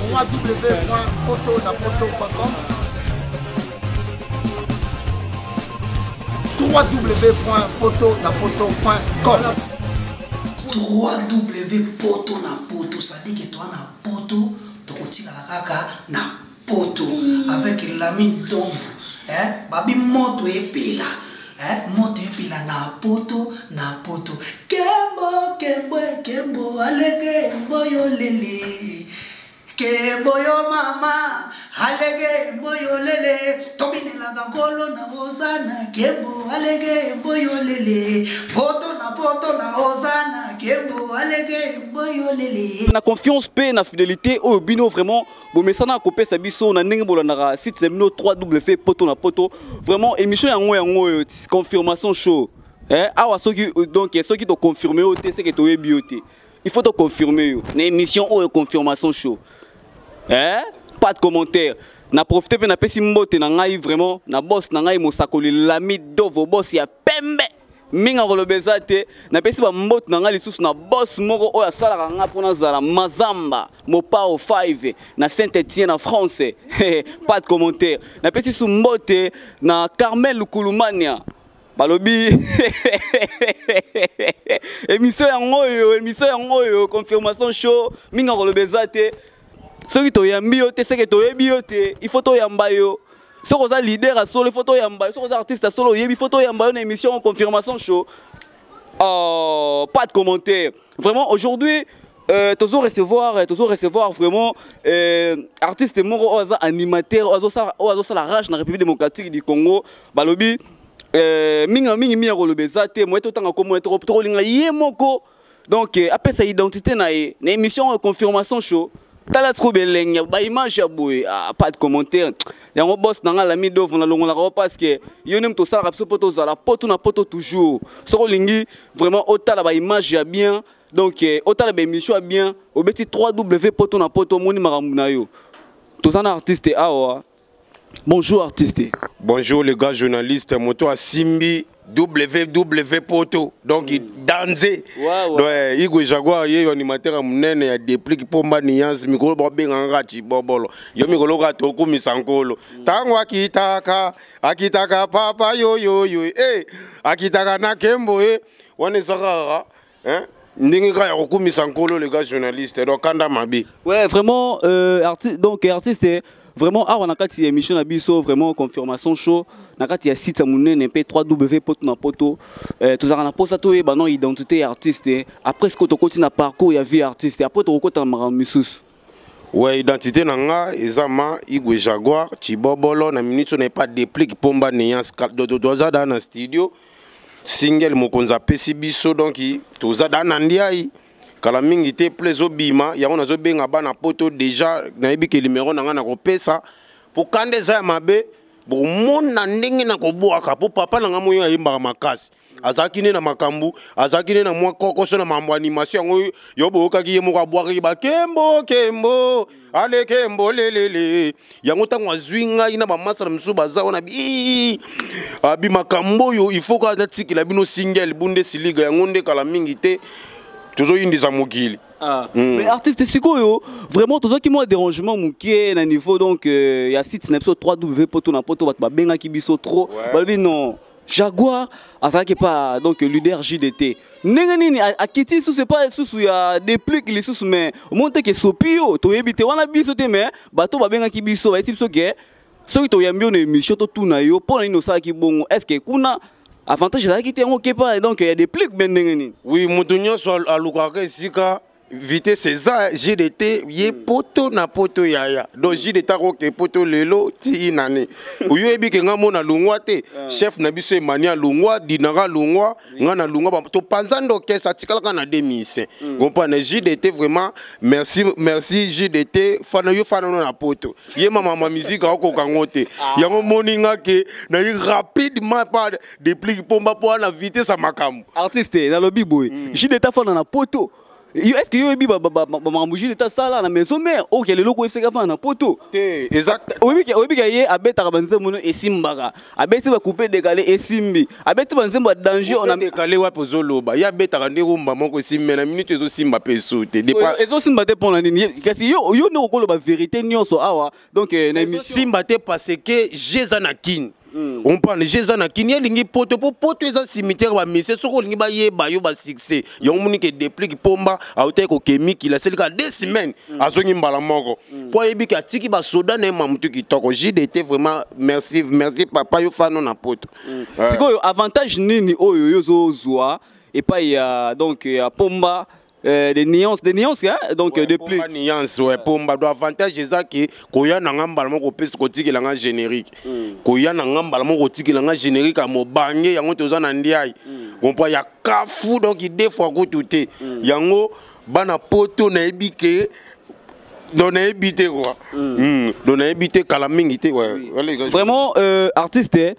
www.potonapoto.com www.potonapoto.com 3W poto na poto, c'est-à-dire que toi na poto, tokotikala kaka na poto avec Lamine Domvu, hein, babi moto epela, hein, moto epela na poto na poto. Kembo kembo kembo alege mboyo lele. Kembo yo mama alege mboyo lele tobinelaka nkolo na ozana kembo alege mboyo lele poto na poto na ozana kembo alege mboyo lele. Na confiance pe na fidélité oyo bino vraiment bomesana kopesa biso na ndenge bolandaka site na bino 3W poto na poto. Vraiment émission yango yango oyo confirmation show. Eh, awa soki donc soki to confirmer yo te, c'est que toyebi yo te. Il faut te confirmer yo. Na émission oyo confirmation show. Eh, pas de commentaire. Na profiter pe na pesi mbote na ngai vraiment na boss na ngai mosakoli Lami Dovo boss ya pembe. Minga kolobeza te na pesi ba mbote na ngai lisusu na boss moko oyo asalaka nga pona zala Mazamba Mopao 5 na Saint-Étienne na France. Pas de commentaire. Na pesi su mbote na Carmel Lukulumania. Balobi émission yango oyo, émission yango oyo confirmation show minga kolobeza te. Soki toyambi yo te, seke toyebi yo te, il faut toyamba yo. Soki oza leader ya solo, il faut toyamba yo. Soki oza artiste ya solo, oyebi, il faut toyamba yo na émission confirmation show. Oh, pas de commentaire. Vraiment aujourd'hui toujours recevoir vraiment artiste moko oyo aza animateur, oyo azosala rage na République démocratique du Congo. Balobi mingi mingi mingi koloba eza te, moye totanga kombo tokolinga ye moko. Donc apesa identité na ye na émission confirmation show. Tala trop belenge ba image ya boye, ah, pas de commentaire. Yango boss na nga Lami Dovo na longolaka yo parce que yo nde moto osalaka biso po tozala poto na poto toujours. Soki olingi vraiment otala ba image ya bien, donc otala ba émission ya bien, obeti 3W poto na poto omoni makambo na yo. Toza na artiste awa. Bonjour artiste. Bonjour les gars journalistes, moto asimbi WW poto donc danze. Ouais. Ouais, Igwe Jaguar ye animateur ya munene ya déplique pomba nuance mikolo ba benga nga chibobolo. Yo mikolo ka to kumisa nkolo. Tango akitaka, akitaka papa yo yo yo. Eh, akitaka na kembo eh. Wana ezaka hein? Ndenge ka ya kokumisa nkolo les gars journalistes donc kanda mabe. Ouais, vraiment artiste donc artiste vraiment awa na kati ya émission na biso vraiment confirmation show na kati ya site ya munene pe 3W poto na poto tozalaka na posa toyeba non identité ya artiste après ce que tokoti na parcours ya vie artiste après tokokota na makambo misusu. Ouais, identité na nga eza ma Igwe Jaguar Chibobolo na minute na pas déplique pomba néance doza da na studio single mokonzi apesi biso donc toza da na ndiayi kala mingi te plus obima yango nazobenga bana poto déjà nayebi ke numéro na nga na kopesa po kanda eza ya mabe bomona ndenge na kobwaka po papa na nga moyo ayembaka makasi azalaki ne na makambo azalaki ne na mwa kokoso na mambo animation yango yo boyokaki ye moko abwakaki ba kembo kembo ale kembo lelele yango ntango azwi ngai na bamasala mosusu baza wana bi abi makambo oyo il faut kaka natikela bino single Bundesliga yango nde kala mingi te tozoyindisa mokili. Ah. Mais artiste sikoyo vraiment tozaki mwa dérangement moke na niveau donc ya site na biso 3W poto na poto bato babengaki biso trop. Ouais. Balobi non Jaguar azalaki pas donc leader JDT ndenge nini akiti susu pas susu ya déplique lisusu mais omonte ke sopi yo toyebi te wana biso te mais bato babengaki biso bayesi biso ke soki toyambi yo na émission totuna yo mpo na nini osalaki bongo est-ce que kuna avantage ezalaki te yango kepa donc ya déplique be ndenge nini? Oui, moto nyonso alukaka esika vitesse eza JDT ye poto na poto yaya donc JDT akoke poto lelo ti nani oyo oyebi ke nga mona longwa te chef na biso Emani alongwa Dinara alongwa nga na longwa topanza nde orchestre atikalaka na 2005 comprendre JDT vraiment merci merci JDT fana yo fana no na poto ye mama ma musique akokoka ngo te yango moni nga ke na ye rapidement pa déplique pomba po na vitesse ya makambo. Artiste nalobi boye JDT fana na poto. Yo, est ce que yo oyebi bamakambo JDT asala na maison mère oyo ke lelo koyebisaka afana na poto? Te, eza Oyebi ke ye abetaka banzembo no esimbaka, abeti bacoupe décalé esimbi, abeti banzembo ya danger on a décalé wapi? Ozoloba ye abetaka nde rumba moko esimbi, na minute ezosimba mpe esu te. Ezosimba te mpo na nini? Kasi yo nde okoloba vérité nyonso awa, donc na émission. Simba te parce que je eza na Kini. Comprendre, je eza na Kini, elingi poto, mpo poto eza cimetière bamise. Soki olingi bayeba yo basuccès yango, moni ke Déplique Pomba autaki kokemikila, asali kaka 2 semaines, azongi mbala moko, mpo ayebi ke atiki basoda na ye mamutu kitoko. JDT vraiment, merci, merci papa, yo fano na poto. Sikoyo avantage nini oyo yo ozozwa epai ya, donc, ya Pomba des nuances, des nuances, hein? Donc ouais, de plus Pomba nuance, ouais, Pomba do avantage eza ke koya na nga mbala moko kopesa kotikela nga générique, koya na nga mbala moko kotikela nga générique ya mobange. Yango toza na ndiai, comprend ya kafu, donc deux fois kutu te. Yango bana poto nayebi ke, donc nayebi te quoi. Donc nayebi te, kala mingi te, ouais. Oui. Vraiment, artiste,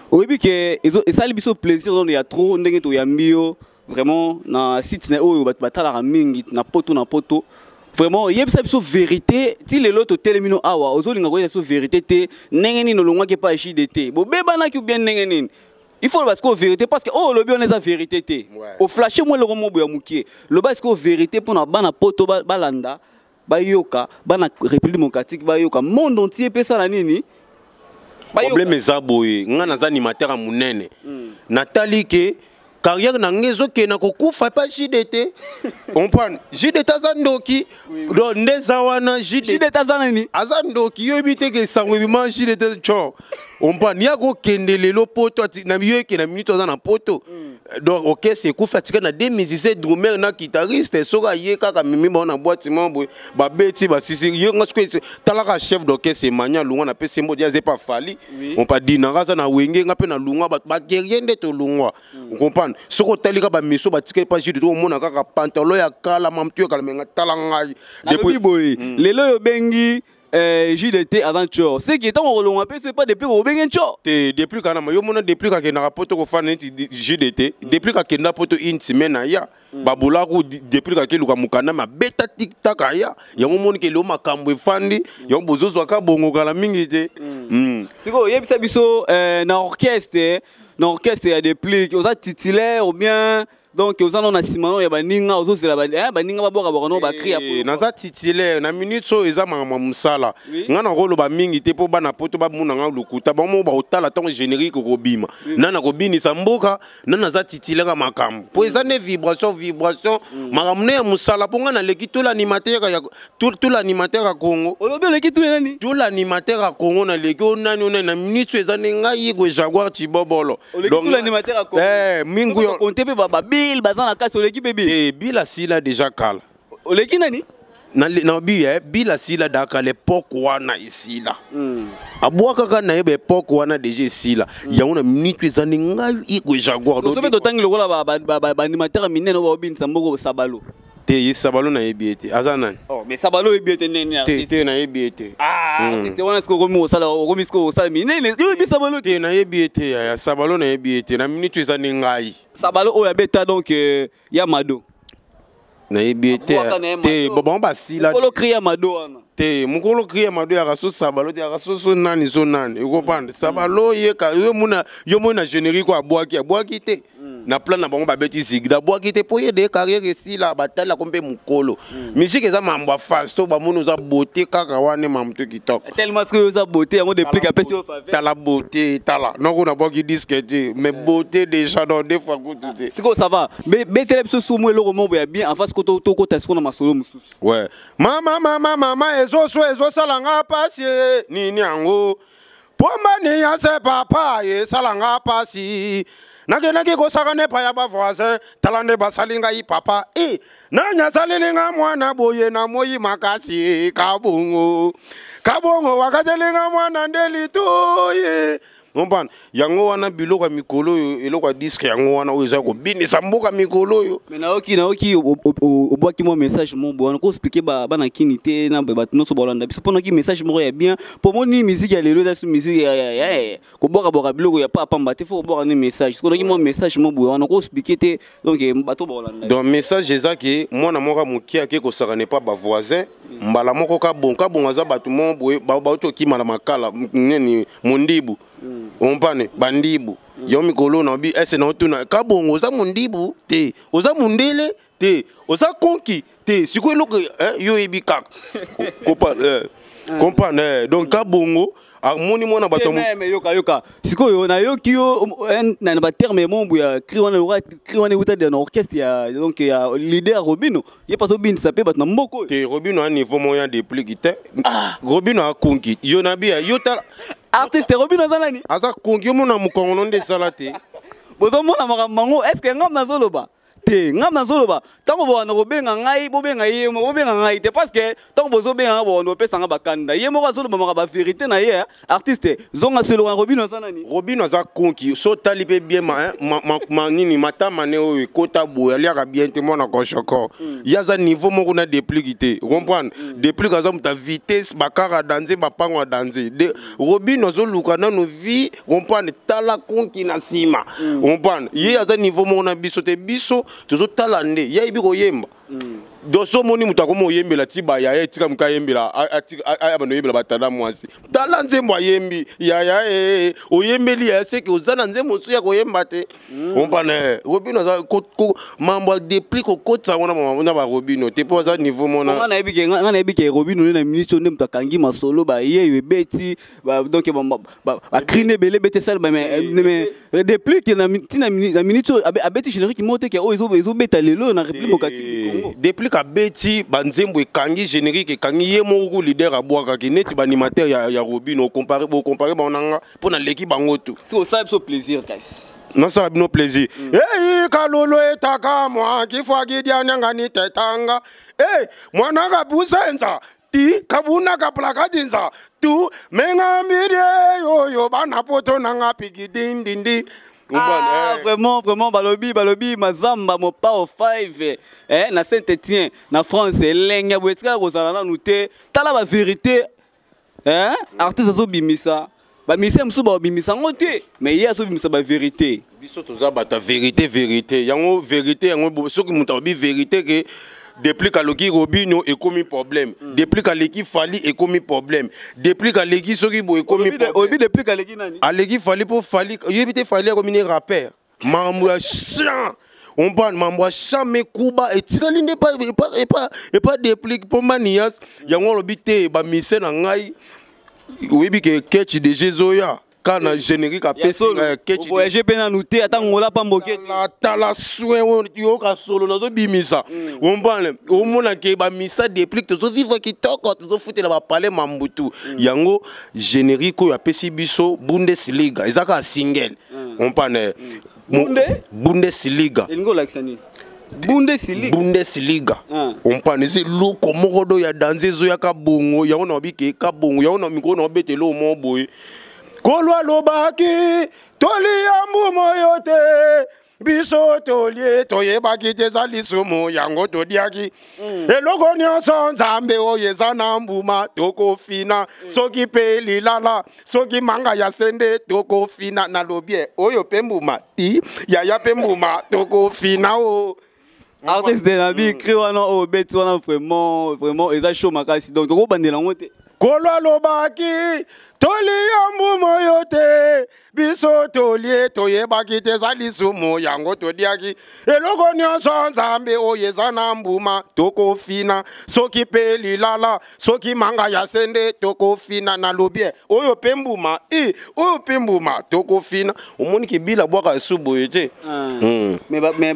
oyebi ke esali biso plaisir, donc ya trop ndenge toyambi yo vraiment na site na oyo bato batalaka mingi na poto, na poto. Vraiment, yebisa biso vérité. Ti lelo totelemi no awa, ozolinga koyebisa biso vérité te. Ndenge nini olongwaki epa JDT? Bobebanaki ou bien ndenge nini? Il faut loba sikoyo vérité, parce que oyo olobi wana eza vérité te. Oflashe mwa eloko moko boye ya mokie. Loba sikoyo vérité mpona bana poto balanda, bayoka, bana République démocratique bayoka, monde entier epesala nini. Problème eza boye: nga naza animateur ya monene, natali ke carrière na ngai ezokende kokufa epa JDT. Comprendre, JDT aza ndoki. Donc nde eza wana. JDT aza nani? Aza ndoki. Yo yebi te ke sango ebima JDT tio. Comprendre, ya kokende lelo poto, na yo eke na minute aza na poto. Donc orchestre ekufi, atika na deux musiciens, drummer na guitariste. Soki aye kaka memi bango na boîte moko boye, babeti, basisi ye. Nga soki talaka chef d'orchestre Emmanuel alungwa, napesi ye mbote, aza epa Fali. Ompa dinaka aza na Wenge, nga mpe nalungwa, bato baguerrier nde tolungwa. Comprendre, soki otali kaka bamiso batikali pa jude, omona kaka pantalon ya kala, mamutu ya kala menga. Tala ngai. Nalobi boye, lelo oyo obengi JDT aza ntshor, c'est que ntango kolongwa mpe pas depuis kobengi ntshor. Te, depuis kana yo mona depuis akendaka poto kofanda neti JDT, depuis akenda poto une semaine aya babulaku, depuis akeluka mokanda mabeta tiktak aya. Yango moni ke lelo makambo efandi, yango bozozwaka bongo kala mingi te. Sikoyo oyebisa biso, na orchestre ya Déplique, oza titulaire ou bien donc oza nano na nsima no ya baninga, ozozela baninga babwaka bwaka no bacri ya? Naza titulaire na minute oyo, eza makambo ya mosala. Nga nakoloba mingi te mpo bana poto bamona nga lokuta. Bango moko bakotala ntango générique kobima, na nakobinisa mboka na naza titulaire ya makambo, mpo eza nde vibration, vibration, makambo ne ya mosala, mpo nga naleki tout l'animateur ya tout l'animateur ya Congo. Olobi oleki tule nani? Tout l'animateur ya Congo naleki. O nani, o nani, na minute oyo eza nde ngai Igwe Jaguar Tshibobolo. Oleki tout l'animateur ya Congo? Mingi yo. Konte mpe babile baza na kasi, oleki mpe bile? Eh, bila asila déjà kala. Oleki nani? Na bi bila asila daka l'époque wana esila. Abwakaka na ye baépoque wana déjà esila. Yango na minute eza nde ngai Igwe Jaguar. So mpe totangi lokola baanimateur ya minene oyo baobinisa mboko, Sabalo. Te, ye Sabalo nayebi ye te. Aza nani? Oh, mais Sabalo oyebi ye te nini? Te, te, nayebi ye te. Ah, artiste wana sikoyo okomi kosala, okomi sikoyo kosala minene, yo oyebi Sabalo te? Te, nayebi ye te yaya. Sabalo nayebi ye te. Na minute eza nde ngai. Sabalo oyo abeta donc ya Mado. Nayebi ye te. Abwaka na ye te. Mado. Bango basila. Mokolo cri ya Mado wana. Te, mokolo cri ya Mado yaka so Sabalo te, yaka so so nani, so nani, okopande Sabalo yeka yo mona, yo mona générique oyo abwaki, abwaki te na plan na bango, babeti zigida, abwaki te mpo ye de carrière esila, batalako mpe mokolo. Musique eza mambo ya face to bamoni oza beauté kaka wana, mambo to kitoko. Tellement sikoyo oza beauté, yango Déplique apesi yo faveur. Tala beauté, tala noko nabwaki disque te, mais beauté déjà, donc deux fois kutu te. Sikoyo ça va, betela biso sumu eloko moko ya bien avant sikoyo tokota sikoyo na masolo mosusu. Ouais, mama, mama, mama, ezoso ezosala nga pasi e, nini yango Pomba ya se papa esala nga pasi. Nakendaki kosaka nepa ya bavoisin, tala nde basali ngai papa e, nani asaleli nga mwana boye na moi makasi? Kabongo, kabongo wakateli nga mwana nde litoyi. Comprendre? Yango wana biloko ya mikolo oyo, eloko ya disque yango wana oyo eza kobinisa mboka mikolo oyo. Mais nayoki obwaki mwa message moko boye wana, koexpliquer bana kini te na bato nyonso balanda biso, mpo nayoki message moko ya bien. Mpo moni musique ya lelo eza su musique ya kobwakabwaka biloko ya pamba te, faut kobwaka ne message. Soki oyoki mwa message moko boye wana, koexpliquer te, donc bato baolanda. Donc message eza ke mwana moko moke ake kosakana epa bavoisin, mbala moko kabongo kabongo aza bato moko boye bauti okima na makala nini, mondibu ompane bandibu yo mikolo na bi ese na otuna kabongo oza mondibu te, oza mondele te, oza konki te. Sikoyo eloko yo oyebi kaka comprendre. Donc kabongo amoni mwana bato. Mais yoka, yoka, sikoyo nayoki yo na baterme mombu ya cri wana. Cri wana euta na orchestre ya, donc ya leader Robino, ye mpe azobinisa mpe bato na mboka oyo. Te, Robino a niveau moko ya Déplick te. Robino akonki yo na biya yo tala. Artiste, Robino aza nani? Aza konki, yo mona mokongo nde esala te. Bozomona makambo yango, est ce que ngam nazoloba te? Ngam nazoloba, ntango bobanda kobenga ngai, bobenga ye moko, bobenga ngai te, parce que ntango bozobenga ngai, bobanda kopesa ngai bakanda. Ye moko azoloba maka bavérité na ye. Artiste, zonga selonga, Robino aza nani? Robino aza konki. So otali mpe bien ma nini, matama ne oyo ekota boye, aliaka bien te, mwana koshoko. Ye aza niveau moko na Déplick te, comprendre? Déplick aza moto ya vitesse, bakara danze, bapango ya danze. Robino azoluka nano vie, comprendre? Tala konki na nsima, comprendre? Ye aza niveau moko na biso te. Biso tozotala nde ye ayebi koyemba. Donc so omoni moto akoma oyembela ti bayaya, etika moto ayembela, abanda oyembela batanda mwasi. Tala nzembo ayembi yaya, oyembeli yaya, seke oza na nzembo mosusu ya koyemba te. Ompane Robino aza mambo ya Déplick, kokotisa yango na barobino te, mpo aza niveau mona. Nga nayebi ke Robino nde na minute oyo nde moto akangi masolo, bayeyo ebeti, donc bacri ne ebele ebeti esala. Mais Déplick ntina na minute oyo abeti générique moko te ke oyo ezobeta lelo na République démocratique du Congo. Déplick abeti banzembo ekangi générique, ekangi ye moko ku leader abwakaki neti baanimateur ya Robino. Bocomparer bango nanga mpo naleki bango tu. Osala biso plaisir kasi. Nasala bino plaisir. Ei, kalolo etaka mwa kifwaki dianyangani tetanga e mwana kabusenza ti kabuna kaplakadinza tu menga mirie yoyo bana poto nanga piki dindindi. Ah, vraiment, vraiment, balobi, balobi, Mazamba, Mopao 5, na Saint-Étienne, na France, elenge boye etikala kozala nanu te. Tala ba vérité, artiste azobimisa. Bamusicien mosusu babimisa yango te, mais ye azobimisa ba vérité. Biso toza bato ya vérité, vérité yango, vérité yango. Soki moto alobi vérité ke Déplick aloki Robino, ekomi problème. Déplick aleki Fally, ekomi problème. Déplick aleki soki boye, ekomi. Oyebi Déplick aleki nani? Aleki Fally, mpo Fally oyebi te, Fally akomi ne rappeur. Makambo ya chant, ompane mambo ya chant mekuba etikali nde epa Déplick, mpo manias yango alobi te bamise na ngai. Oyebi ke ketch DG ezoya ka na générique apesi. Voyage mpe nanu te, ata ngola pamboke. Tala soin oyo yoka solo nazobimisa, ompane omona ke bamisa Déplick tozovivre kitoko, tozofutela bapale mambutu yango. Générique oyo apesi biso Bundesliga eza kaka single, ompane. Bundesliga. Elingi olakisa nini, Bundesliga? Bundesliga, ompane eza eloko moko do ya danse ezoyaka bongo. Yango na babike ka bongo, yango na mikolo na babeta eloko moko boye. Kolo alobaki tolia mbuma oyo te, biso tolie, toyebaki te eza lisumu, yango todiaki. Eloko nyonso Nzambe oyo eza na mbuma tokofina, soki mpe lilala, soki manga ya sende tokofina. Nalobi oyo mpe mbuma ti yaya mpe mbuma tokofina o. Artiste na bi cri wana oyo obeti wana, vraiment, vraiment eza chaud makasi, donc okobandela yango te. Kolo alobaki tolia mbuma oyo te, biso tolie, toyebaki te eza lisumu, yango todiaki. Eloko nyonso Nzambe oyo eza na mbuma tokofina, soki mpe lilala, soki manga ya sende tokofina. Nalobi oyo mpe mbuma i oyo mpe mbuma tokofina. Omoni kibila bwaka esu boye te. Mais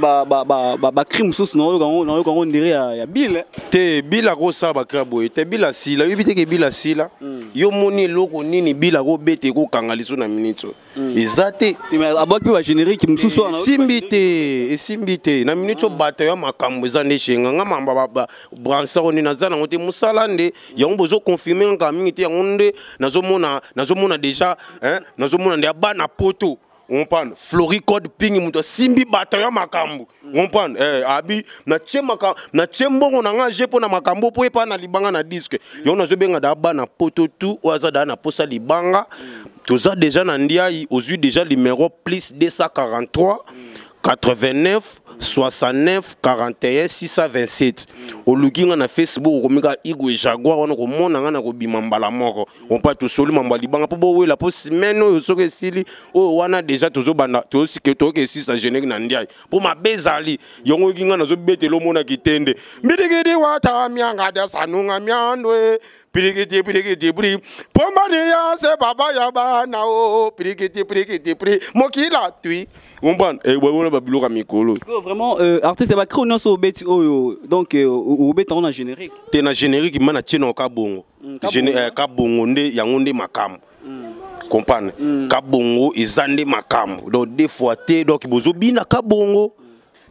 bacri mosusu nayoka yango ndire ya bile. Te, bila akosala bacri ya boye te. Bila sila, oyebi te ke bila. asila. Yo moni eloko nini bila kobeta ekokanga liso na minute oyo? Eza te. Abwaki mpe bagénérique mosusu wana. Esimbi te, esimbi te. Na minute oyo bato ya makambo eza nde shenga nga mamba bransard nde naza nango te. Mosala nde yango bozoconfirme kaka mingi te. Yango nde nazomona, nazomona déjà, hein, nazomona nde ya bana poto. Comprendre? Floricode Ping, moto asimbi bato ya makambo. Comprendre? Eh, abi natie maka natie mbongo na nga je mpo na makambo mpo epa na libanga na disque. Yango nazobenga da bana poto tu oyo aza da na posa libanga. Toza déjà na ndiayi, ozwi déjà numéro plus 243 89 69 41 627. Oluki nga na Facebook, okomi kaka Igwe Jaguar wana, komona nga na kobima mbala moko. Ompa tosoli mambo ya libanga mpo bowela mpo semaine oyo soki esili oyo wana déjà tozobanda tozosike toyoka esisa générique na ndiayi mpo mabe ezali. Yango oyoki nga nazobetela omona kitende mbilikidi wata mianga de sanunga miandwe pirikiti pirikiti piri pombani ya se baba ya bana o pirikiti pirikiti piri mokila tui. Comprendre? Eh, bona babiloko ya mikolo. Sikoyo vraiment artiste, bacri nyonso obeti oyo, donc obeta ngo na générique? Te, na générique ma natie na kabongo. Kabongo. Kabongo nde yango nde makambo. Comprendre? Kabongo eza nde makambo, donc deux fois te, donc bozobina kabongo.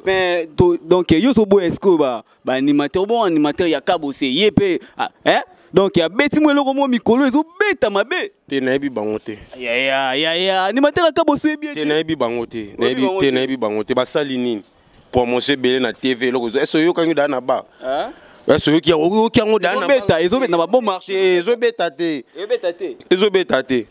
Mais donc yo ozoboya sikoyo baanimateur, bon, animateur ya Kabose ye mpe, ah, hein? Donc abeti mo eloko mo mikolo ezobeta mabe. Te, nayebi bango te. Ya ya ya animateur ya Kabose oyebi ye? Te, nayebi bango te. Oyebi Nayebi bango te. Te. Nayebi bango te. Basali nini? Promotion ebele na TV, eloko ese oyokangi daa na ba Hein? ese oyoki yango, oyoki yango daa na Ezobeta, ezobeta na babon marché. Te, ezobeta te. Ezobeta te. Ezobeta te,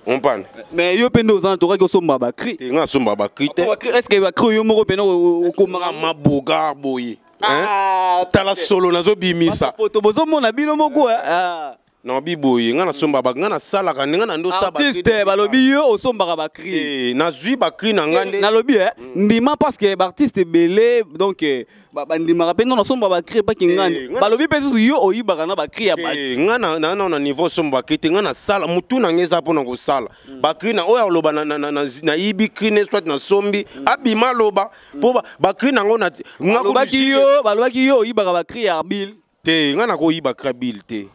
comprendre? Mais yo mpe nde oza na tokaki osomba bacri. Te, nga nasomba bacri te. Est ce que bacri yo moko mpena okomaka? Maboga boye, hein? Ah, tala solo nazobimisa. Poto bozomona bino moko, ah. Na biboye nga nasomba ba nga nasalaka nde nga na ndo osala bacri. Artiste, balobi yo osombaka bacri. Eh, nazwi bacri na nga nde. Nalobi ndima parce que baartiste ebele, donc bandimaka mpe ndo nasomba bacri epaki ngani. Balobi mpe susu yo oyibaka na bacri ya bato. Eh, nga na niveau osomba bacri te. Nga nasala, mutu na nga eza mpona kosala bacri na oyo aloba nayibi cri ne soit nasombi, abima aloba mpo bacri nango nga Balobaki yo, balobaki yo oyibaka bacri ya Arbil. Te, nga nakoyiba cri ya Bill te.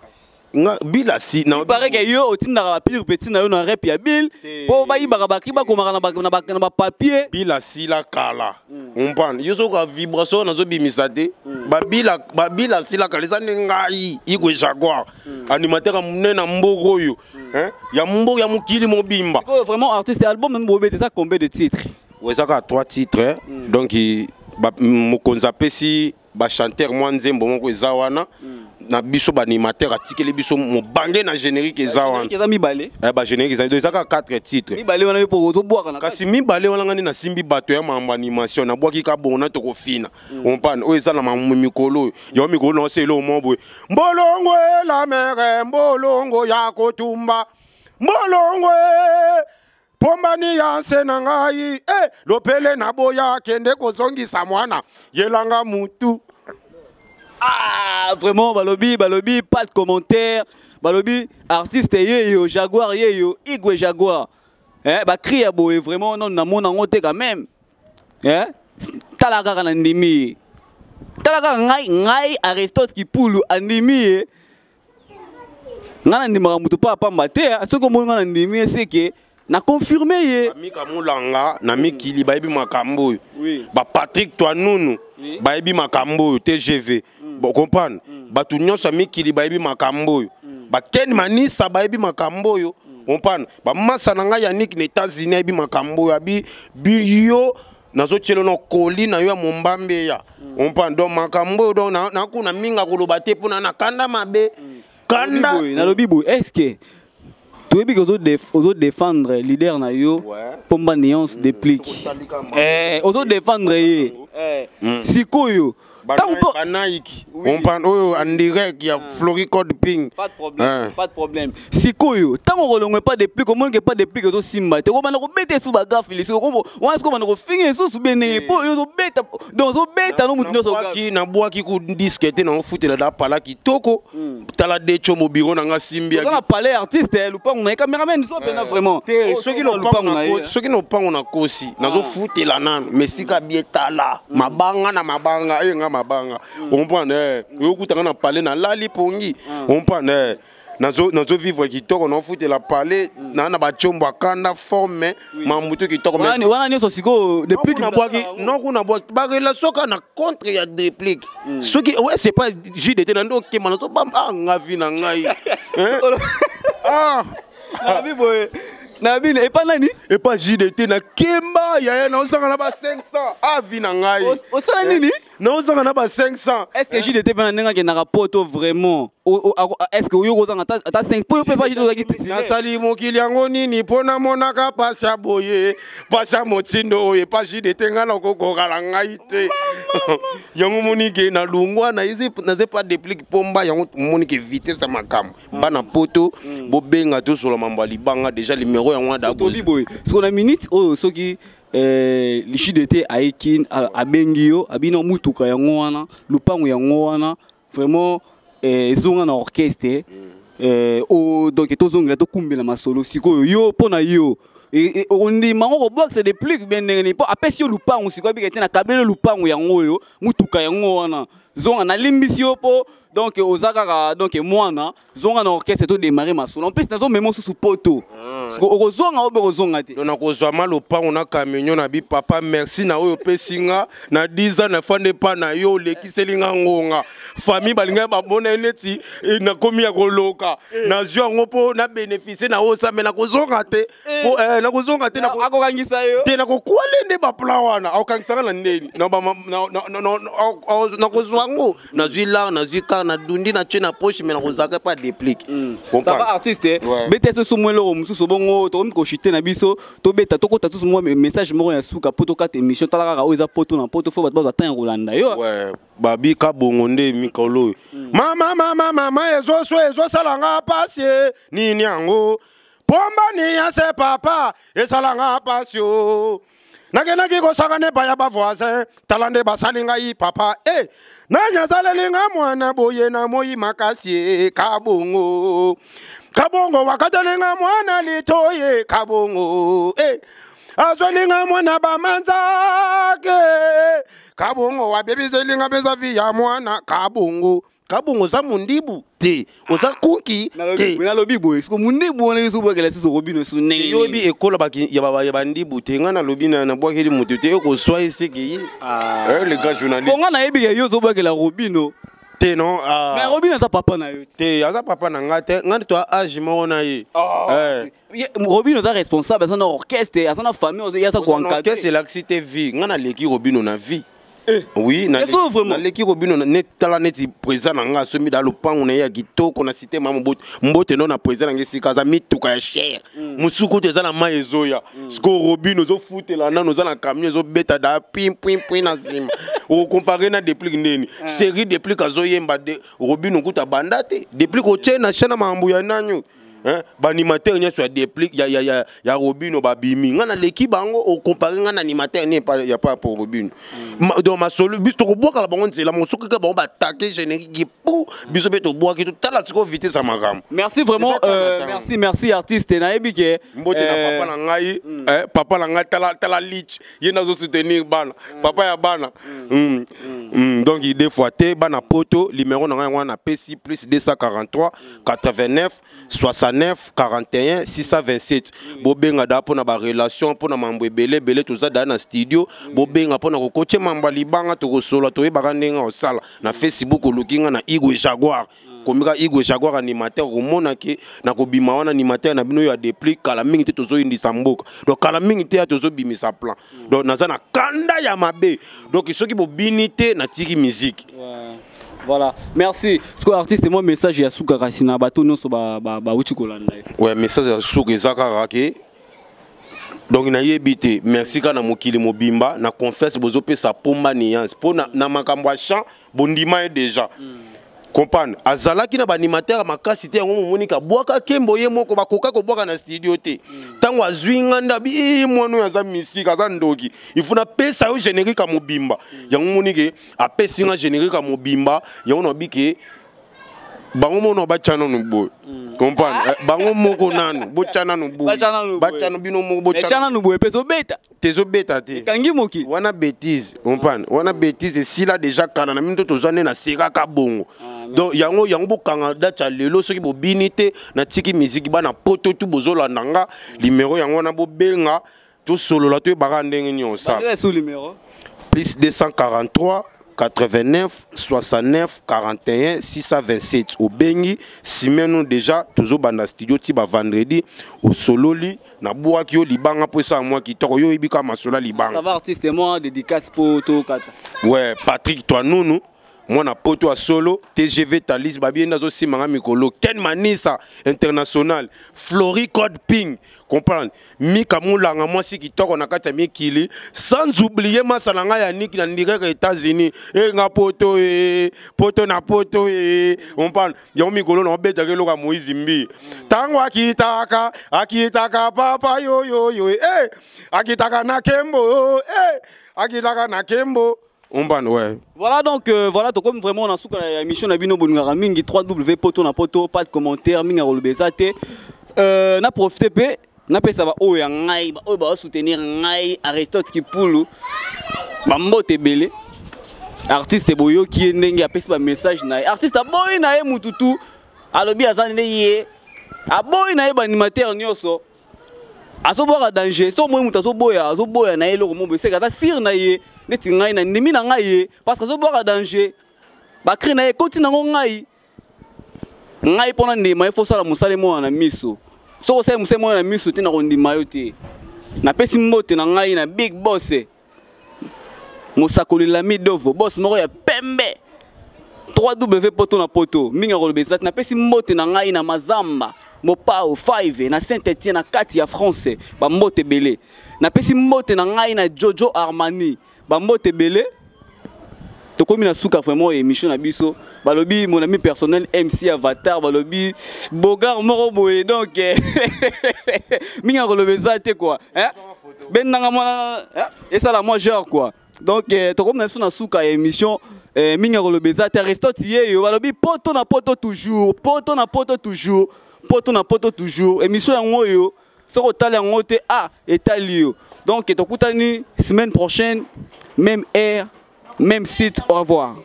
Nga Bill asi na Paraît que yo otindaka bapire petit na yo na rep ya Bill Te. mpo bayibaka bacri, bakomaka na bapapier. Bill asila kala. Comprendre? Yo soki vibration nazobimisa te. Babila, babila asila kala. Eza nde ngai Igwe Jaguar, animateur ya monene na mboka oyo, hein? Ya mboka, ya mokili mobimba. Sikoyo vraiment artiste, album nango bobeta eza combien de titres? Oyo eza kaka trois titres. Donc mokonzi apesi bachanteur mwa nzembo moko eza wana na biso baanimateur, atikeli biso mobange na générique eza wana. Eza mibale. Eh, bagénérique eza, eza kaka quatre titres. Mibale wana yo mpo ozobwaka na Kasi mibale wana nga nde nasimbi bato ya mambo animation, nabwaki kabongo na tokofina. Comprendre? Oyo eza na mambo mikolo oyo, yango mikolo na osela omo boye mbolongo la mere mbolongo ya kotumba mbolongo pombani ya nse na ngai lopele na boya kende kozongisa mwana yelanga mutu. Ah, vraiment, balobi, balobi, pas de commentaire. Balobi, artiste yeyo, Jaguar yeyo, Igwe Jaguar. Eh, ba cri ya boye vraiment non na mona ngote quand même. Eh, tala kaka na ndimi. Tala kaka ngai, ngai Aristote Kipulu andimi ye. Ngai na ndimaka mutu pa pamba te, hein. Soki omoni ngai na ndimi ye, c'est que na confirmé ye. Mika Mulanga na mikili bayebi makambo oyo. Ba Patrick Twanunu bayebi makambo oyo TGV. Bon, comprendre? Bato nyonso ya mikili bayebi makambo oyo. Baken Manisa bayebi makambo oyo. Comprendre? Bamasa na ngai Yannick na États-Unis ayebi makambo oyo abi biyo nazotiela na koli na yo ya mombambe ya. Comprendre? Donc makambo oyo, donc nakuna minga koloba te mpona na kanda mabe. Kanda. Nalobi boye, est-ce que toyebi ke ozodéfendre leader na yo Pomba Nuance Déplique, ozodéfendre ye sikoyo ntango Banaiki comprendre oyo en direct ya Floricode Ping. Pas de problème, pas de problème. Sikoyo ntango okolongwe pas Déplique, omoni ke pas Déplique ezosimba te, okobanda kobeta esu bagafe lisiko wana, sikoyo obanda kofinga lisusu be ndenge mpo yo ozobeta, donc ozobeta no motu nyonso. Nabwaki ku disque te, naofutela da pala kitoko. Tala decho mobiro na nga simbi. Oza na palais artiste, lupango na ye, cameraman zo mpena vraiment. Te, Oh, soki oza lopango na ye. Soki lopango nakosi, nazofutela nano, mais sika bie tala mabanga na mabanga eyo nga mabanga. Comprendre? Oyokutanga na palais, nalali pongi. Comprendre? Nazo vivre kitoko, naofutela palais na batiombo akanda forme mambutu kitoko. Wana nyonso sikoyo Déplique nokuna bwaki barelation kaka na contre ya Déplique. Soki ouais, c'est pas JDT na nde okema nazobamba ah, nga vi na ngai. Ah. Nabi boye, nabi epa nani? Epa JDT na kemba yaya, naosanga na ba 500 ah, vi na ngai. Osala nini? Naozanga na ba 500. Est ce que JDT mpe na ndenge akendaka poto vraiment, est ce que oyo kozanga ata 5 po yo mpe pa JDT ozalaki titulaire? Nasali mokili yango nini mpo namonaka pasi ya boye, pasi ya motindo oyo epa JDT? Ngai nakokoka na ngai te. Yango monike nalungwa, naze pa Déplique Pomba. Yango monike vitesse ya makambo. Bana poto, bobenga, tosola mambo ya libanga. Déjà numéro yango wana. Tobi boye, siko na minute oyo, soki JDT ayeki, abengi yo, abino mutuka yango wana, lupango yango wana, vraiment ezonga na orchestre, donc tozongela, tokumbela masolo. Sikoyo yo, mpo na yo, ondima ngo kobwakisa Déplique bien ndenge nini? Mpo apesi yo lupango sikoyo, abika te, nakabeli lupango yango oyo, mutuka yango wana, zonga, nalimbisi yo mpo donc oza kaka donc mwana, zonga na orchestre, todémarre masolo. En plus nazomema mosusu poto. Okozonga obe kozonga te? Donc nakozwa ma lopango na camion na bi. Papa, merci na oyo opesi nga na 10 ans nafandi epa na yo, olekiseli nga ngonga. Famille balingai bamona ye neti nakomi ya koloka. Nazwi yango mpo na bénéficie na oyo osame. Nakozonga te, nakozonga te. Akokangisa yo. Te, nakokwale nde baplan wana. Akokangisanga na ndeni? Nakozwa yango, nazwi lar, nazwi car, nadundi, natie na poche, mais nakozalaka epa Déplique. Ça va, artiste, beta soso mwa eloko mosusu bongo, tokomi koshite na biso, tobeta, tokota susu mwa message moko ya suka mpo tokata émission. Tala kaka oyo eza poto na poto, fo bato bazwa temps ya kolanda yo. Babika bongo nde mikolo oyo. Mama, mama, mama, ezoswa, ezosalanga pasi. Nini yango? Pomba ya se papa, esalanga pasi o. Nakendaki kosaka nepa ya bavoisin, tala nde basali ngai papa. E nani azaleli nga mwana boye na moi makasi e? Kabongo, Kabongo wakateli nga mwana litoye. Kabongo e azweli nga mwana bamanzake. Kabongo wabebiseli nga mpenza vi ya mwana. Kabongo, Kabongo, oza mondibu te, oza kunki te. Nalobi boye, siko mondibu wana biso obwakela susu Robino su ndenge? Yoyebi ekola ya bandibu te. Ngai nalobi, nabwakeli moto te, ekozwa eseke ye le grand journaliste. Po ngai nayebi ke yo ozobwakela Robino. Te, non. Mais Robino aza papa na yo. Te, aza papa na ngai te. Ngai to age moko na ye. Robino aza responsable, aza na orchestre, aza na famille, ye aza koencadre. Orchestre elakisi te vie. Ngai naleki Robino na vie, oui. Naleki Robino. Tala neti président na ngai asombi da lopango na ye ya kitoko na cité ma Mobote. Mbote no na président na ngai esika aza, mituka ya cher mosuku kutu eza na mai ezoya. Sikoyo Robino ozofutela nano, oza na camion ezobeta da pim pim pim na nsima. Okompare na Déplique ndeni? Série Déplique azoyemba, Robino kutu abanda te. Déplique otie na chaîne na makambo ya nani? Baanimateur nyonso ya Déplique ya Robino babimi, ngai naleki bango. Okompare ngai na animateur ni ya pa po Robino? Donc masolo, biso tokobwakala bango nzela moko. Soki kaka bango batake générique po biso mpe tobwaki, totala sikoyo vitesse ya makambo. Merci vraiment, merci, merci artiste. Nayebi ke Mbote na papa na ngai, papa na ngai, tala, tala lich ye nazosoutenir bana, papa ya bana. Donc deux fois te, bana poto, numéro na ngai yango wana napesi: plus 243 89 69 41 627. Bobenga da mpona barelation, mpona mambo ebele ebele. Toza da na studio, bobenga mpona kokotie mambo ya libanga, tokosola, toyebaka ndenge osala. Na Facebook oluki nga na Igwe Jaguar, komika Igwe Jaguar animateur, komona ke na kobima wana animateur na bino oyo ya Déplique. Kala mingi te tozoyindisa mboka, donc kala mingi te ya tozobimisa plan. Donc naza na kanda ya mabe, donc soki bobini te, natiki musique. Voilà, merci. Siko artiste, moi message ya suka kasi na bato nyonso bauti kolanda ye. Ouais, message ya suka eza kaka ke donc nayebi te, merci kaka na mokili mobimba na confiance bozopesa Pomba Nuance mpo na makambo ya champ. Bondima ye déjà, comprendre, azalaki na baanimateur ya makasi te. Yango momoni abwaka nkembo ye moko, bakoka kobwaka na studio te. Ntango azwi nga nde abi: "Mwana oyo aza misike, aza ndoki, il faut napesa yo générique ya mobimba." Yango moni ke apesi nga générique ya mobimba. Yango nabi ke bango mono batya nanu boye. Comprendre? Eh, bango moko nanu botya nanu boye, batya bino moko, botya nanu boye mpe ezobeta. Te, ezobeta te. Ekangi mokili. Wana bêtise, comprendre? Wana bêtise esila déjà kala na mino. Tozwa nde na sekaka bongo. Donc yango yango bokanga date ya lelo. Soki bobini te, natiki miziki. Bana Poto tu bozolanda nga, numéro yango wana, bobenga, tosolola, toyebaka ndenge nini osala. Plus 243 89 69 41 627. Obengi simeno déjà, tozobanda studio ti bavendredi. Osololi, nabwaki yo libanga mpo esala mwa kitoko. Yo oyebi kaka masolo ya libanga. Ça va, artiste, moi dédicace po tokata. Ouais, Patrick Toanunu, mwana Poto ya solo, TGV Talis babi nde azosimanga mikolo, Ken Manisa international, Flori Code Ping, comprendre, Mika Mulanga, mwasi kitoko na kati ya mikili, sans oublier masala ngai ya Niki na ndireka États-Unis. E nga Poto, e Poto na Poto, e comprendre yango mikolo na obetaka eloko ya Moïse Mbi. Ntango akitaka, akitaka papa yoyoyo, e akitaka na kembo, e akitaka na kembo. Ombano, ouais. Voilà donc, voilà, donc comme vraiment on a souka la émission na bino bolingaka mingi, 3W Poto na Poto, pas de commentaire, mingi koloba eza te. Na profiter pe na pesa ba oyo ya ngai, ba oyo ba soutenir ngai Aristote Kipulu. Ba mbote ebele. Artiste boyoki ye ndenge apesi ba message na ye. Artiste aboyi na ye mututu, alobi aza nde ye. Aboyi na ye ba animateur nyonso. Azobwaka danger. So moi moto azoboya, azoboya na ye eloko moko eseka, aza sire na ye neti ngai na ndimi na ngai ye, parce que azobwaka danger, bacri na ye ekoti nango ngai. Ngai mpona ndima ye, fosala mosala emona na miso. Soki osali mosala emona na miso te, na kondima yo te. Napesi mbote na ngai na big boss, mosakoli Lami Dovo, boss moko ya pembe, 3W Poto na Poto. Mingi akoloba eza te. Napesi mbote na ngai na Mazamba Mopao 5 na Saint Etienne na kati ya France, bambote ebele. Napesi mbote na ngai na Jojo Armani, bambote ebele. Tokomi na suka vraiment émission na biso. Balobi mon ami personnel MC Avatar, balobi bogar moko boye. Donc mingi akoloba eza te quoi, hein? Bendanga mwana esala mwa genre quoi. Donc tokomi na biso na suka ya émission. Mingi akoloba eza te. Aristote yeyo, balobi Poto na Poto toujours, Poto na Poto toujours, Poto na Poto toujours. Émission yango oyo, soki otali yango te, ah, etali yo. Donc tokutani semaine prochaine, même heure, même site. Au revoir.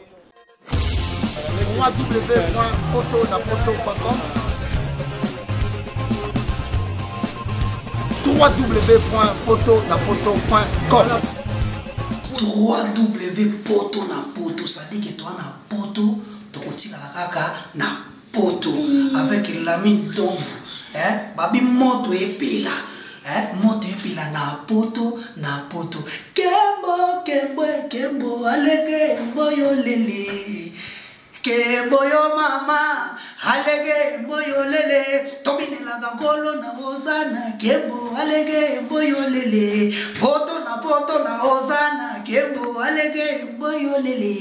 www.potonapoto.com, www.potonapoto.com. 3W Poto na Poto, c'est-à-dire que toi na Poto, tokotikala kaka na Poto avec Lamine Donvu, hein? Babi moto epela, hein? Moto epela na Poto na Poto. Kembo kembo kembo alege mboyo lele, kembo yo mama alege mboyo lele, tobinelaka nkolo na ozana. Kembo alege mboyo lele, Poto na Poto na ozana. Kembo alege mboyo lele.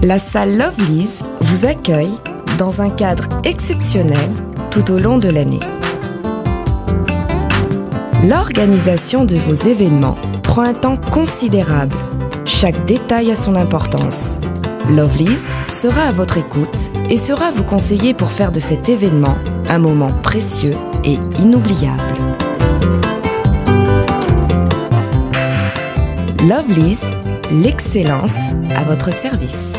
La salle Lovely's vous accueille dans un cadre exceptionnel tout au long de l'année. L'organisation de vos événements prend un temps considérable. Chaque détail a son importance. Lovely's sera à votre écoute et sera vous conseiller pour faire de cet événement un moment précieux et inoubliable. Lovely's, l'excellence à votre service.